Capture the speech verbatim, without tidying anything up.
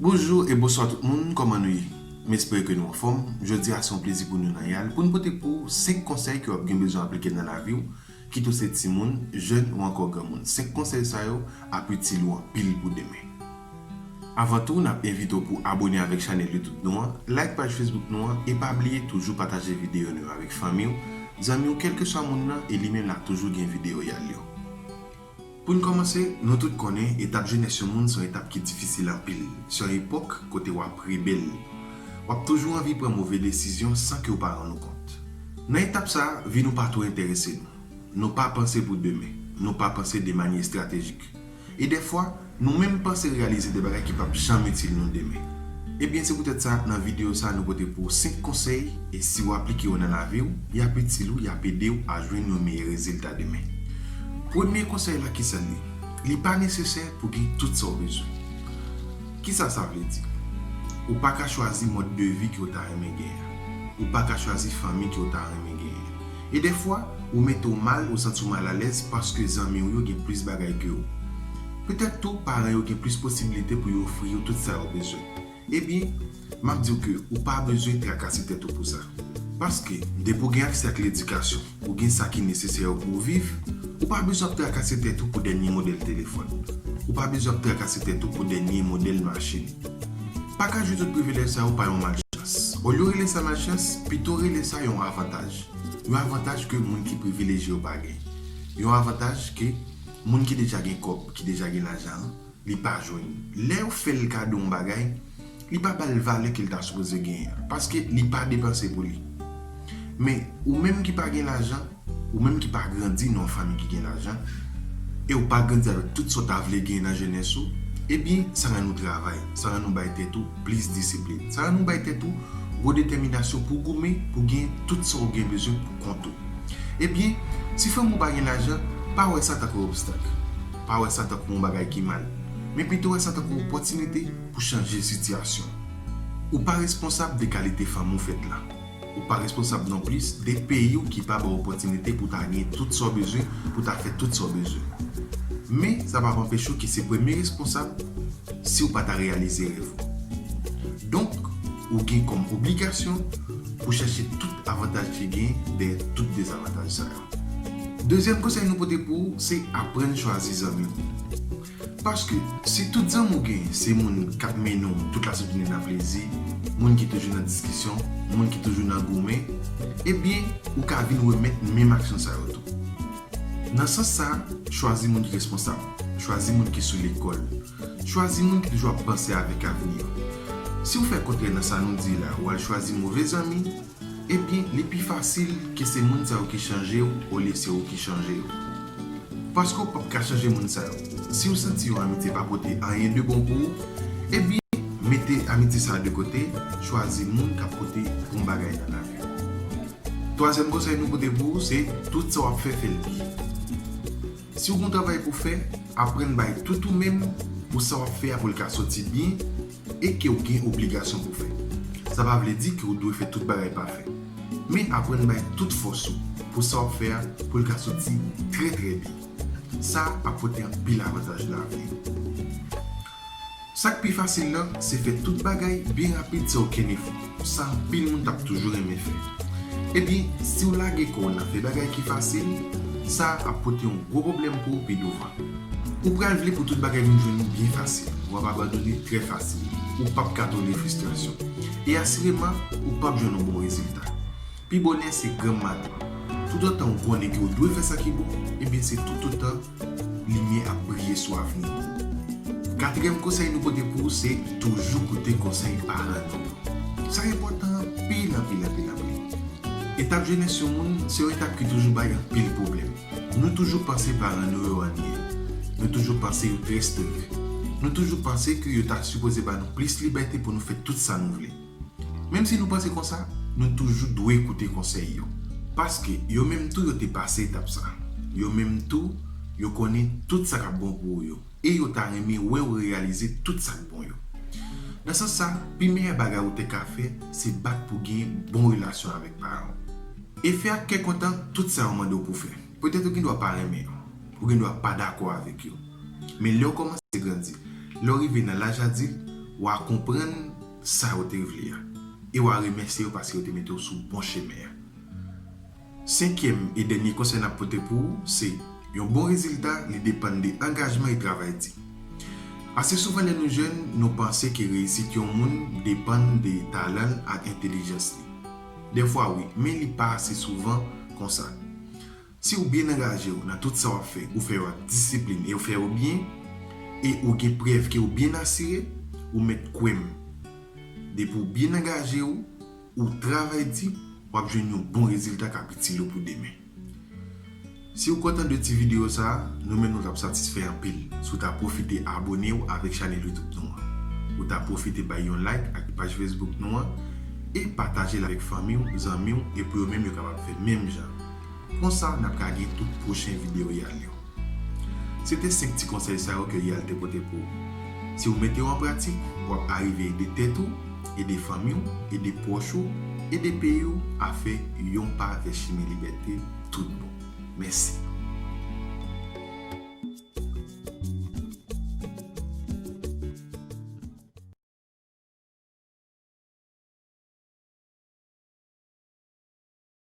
Bonjou e bonswa tout moun, kòman nou ye? M espere ke nou anfòm. Jodi a se yon plezi pou nou nan yal, pou n pote pou ou senk konsèy ke w ap gen bezwen aplike nan lavi w, kit ou se timoun, jèn ou ankò granmoun. Senk konsèy sa yo ap itil ou anpil pou demen. Avan tou, n ap envite w pou abone avèk chanèl YouTube nou an, like paj Facebook nou an e pa bliye toujou pataje videyo nou yo avèk fanmi w, zanmi w, kèlkeswa moun nan, e li menm l ap toujou gen videyo y al yo. Pou n kòmanse, nou tout konnen etap jenès yon moun se yon etap ki difisil anpil. Se yon epòk kote w ap rebèl. W ap toujou anvi pran move desizyon san ke w pa rann ou kont. Nan etap sa a, vi nou pa twò enterese nou. Nou pa panse pou demen. Nou pa panse de manyè estratejik. E dèfwa, nou menm panse reyalize de bagay ki p ap janm itil nou demen. Ebyen, se poutèt sa, nan videyo sa a, nou pote pou ou senk konsèy, e si w aplike yo nan lavi w, y ap itil ou, y ap ede w a jwenn yon meyè rezilta demen. Premye konsèy la, kisa l ye? Li pa nesesè pou gen tout sa w bezwen. Kisa sa vle di? Ou pa ka chwazi mòd de vi ke w ta renmen genyen. Ou pa ka chwazi fanmi ke w ta renmen genyen. E dèfwa, ou mete w mal, ou santi w malalèz paske zanmi w yo gen plis bagay ke w. Petèt tou, paran yo gen plis posiblite pou yo ofri w tout sa yo bezwen. Ebyen, m ap di w ke ou pa bezwen trakase tèt ou pou sa. Paske, depi w gen aksè ak ledikasyon, ou gen sa ki nesesè yo pou w viv, ou pa bezwen ap trakase tèt ou pou dènye modèl telefòn. Ou pa bezwen ap trakase tèt ou pou dènye modèl machin. Pa ka jwi tout privilèj sa yo pa yon malchans. Olye w rele sa malchans, pito rele sa yon avantaj. Yon avantaj ke moun ki privilejye yo pa gen. Yon avantaj ke moun ki deja gen kòb, ki deja gen lajan an, li pa jwenn. Lè yo fè l kado yon bagay, li pa ba l valè ke l ta sipoze genyen an, paske li pa depanse pou li. Men, ou menm ki pa gen lajan, ou menm ki pa grandi nan yon fanmi ki gen lajan, e ou pa grandi avèk tout sa w ta vle genyen nan jenès ou, ebyen, sa rann ou travay, sa rann ou bay tèt ou plis disiplin, sa rann ou bay tèt ou gwo detèminasyon pou w goumen, pou w gen tout sa w gen bezwen pou kont ou. Ebyen, si fanmi w pa gen lajan, pa wè sa tankou obstak. Pa wè sa tankou yon bagay ki mal. Men pito wè sa tankou opòtinite pou chanje sitiyasyon. Ou pa responsab de kalite fanmi w fèt la. Ou pa responsab nonplis de peyi w ki pa ba w opòtinite pou w ta gen tout sa w bezwen, pou w ta fè tout sa w bezwen. Men, sa p ap anpeche w ki se premye responsab si w pa ta reyalize rèv ou. Donk, ou gen kòm obligasyon pou chèche tout avantaj ki gen dèyè tout dezavantaj sa yo. Dezyèm konsèy nou pote pou ou, se aprann chwazi zanmi w. Paske, si tout zanmi w gen, se moun k ap mennen w tout lasent jounen nan plezi, moun ki toujou nan diskisyon, moun ki toujou nan goumen, ebyen, ou ka vin remèt menm aksyon sa yo tou. Nan sans sa, chwazi moun ki responsab, chwazi moun ki sou lekòl, chwazi moun ki toujou ap panse avèk avni yo. Si w fè kontrè nan sa nou di la, ou al chwazi move zanmi, ebyen, li pi fasil ke se moun sa yo ki chanje w, olye se ou ki chanje yo. Paske w p ap ka chanje moun sa yo. Si w santi yon amitye pa pote anyen de bon pou ou, ebyen, mete amitye sa a de kote, chwazi moun k ap pote bon bagay nan lavi w. Twazyèm konsèy nou pote pou ou, se tout sa w ap fè, fè l byen. Si w gen yon travay pou fè, aprann bay tout ou menm pou sa w ap fè a pou l ka soti byen e ke w gen obligasyon pou fè. Sa pa vle di ke w dwe fè tout bagay pafè. Men aprann bay tout fòs ou pou sa w ap fè a pou l ka soti trè, trè byen. Sa ap pote anpil avantaj nan lavi w. Sa k pi fasil la, se fè tout bagay byen rapid san okenn efò. Sa anpil moun t ap toujou renmen fè. Ebyen, si w lage kò w nan fè bagay ki fasil, sa ap pote yon gwo pwoblèm pou ou pi douvan. Ou pral vle pou tout bagay vin jwenn ou byen fasil. W ap abandone trè fasil. Ou p ap ka tolere fristrasyon. E asireman, ou p ap jwenn yon bon rezilta. Pi bonè se granm maten. Toutotan ou konnen ke w dwe fè sa ki bon, ebyen se toutotan limyè ap briye sou avni w. Katriyèm konsèy nou pote pou ou se toujou koute konsèy paran nou yo. Sa enpòtan anpil, anpil, anpil, anpil. Etap jenès yon moun se yon etap ki toujou bay anpil pwoblèm. Nou toujou panse paran nou yo anniyè. Nou toujou panse yo trè estrik. Nou toujou panse ke yo ta sipoze ba nou plis libète pou nou fè tout sa nou vle. Menm si nou panse konsa, nou toujou dwe koute konsèy yo. Paske yo menm tou yo te pase etap sa. Yo menm tou, yo konnen tout sa k ap bon pou ou yo. E yo ta renmen wè w reyalize tout sa k bon yo. Nan sans sa, pi meyè bagay ou te ka fè, se bat pou gen bon relasyon avèk paran w. E fè ak kè kontan tout sa yo mande w pou fè. Petèt ou gen dwa pa renmen yo, ou gen dwa pa dakò avèk yo. Men lè w kòmanse grandi, lè w rive nan laj adilt, w a konprann sa yo te vle a. E w a remèsye yo paske yo te mete w sou bon chemen an. Senkyèm e dènye konsèy n ap pote pou ou, se yon bon rezilta, li depann de angajman e travay di. Ase souvan lè nou jèn, nou panse ke reyisit yon moun depann de talan l ak entèlijans li. Dèfwa wi, men li pa ase souvan konsa. Si ou byen angaje w nan tout sa w ap fè, ou fè yo ak disiplin e ou fè yo byen, e ou gen prèv ke ou byen asire, ou mèt kwè m. Depi ou byen angaje w, ou travay di, w ap jwenn yon bon rezilta k ap itil ou pou demen. Si ou kontan de ti videyo sa a, nou menm nou t ap satisfè anpil si w ta pwofite abone w avèk chanèl YouTube nou an. Ou ta pwofite bay yon like ak paj Facebook nou an e pataje l avèk fanmi w, zanmi w e pou yo menm yo kapab fè menm jan. Konsa, n ap ka gen tout pwochen videyo Yal yo. Se te senk ti konsèy sa yo ke Yal te pote pou ou. Si w mete yo an pratik, w ap arive ede tèt ou, ede fanmi w, ede pwòch ou, ede peyi w a fè yon pa vè chimen libète tout bon. Mèsi.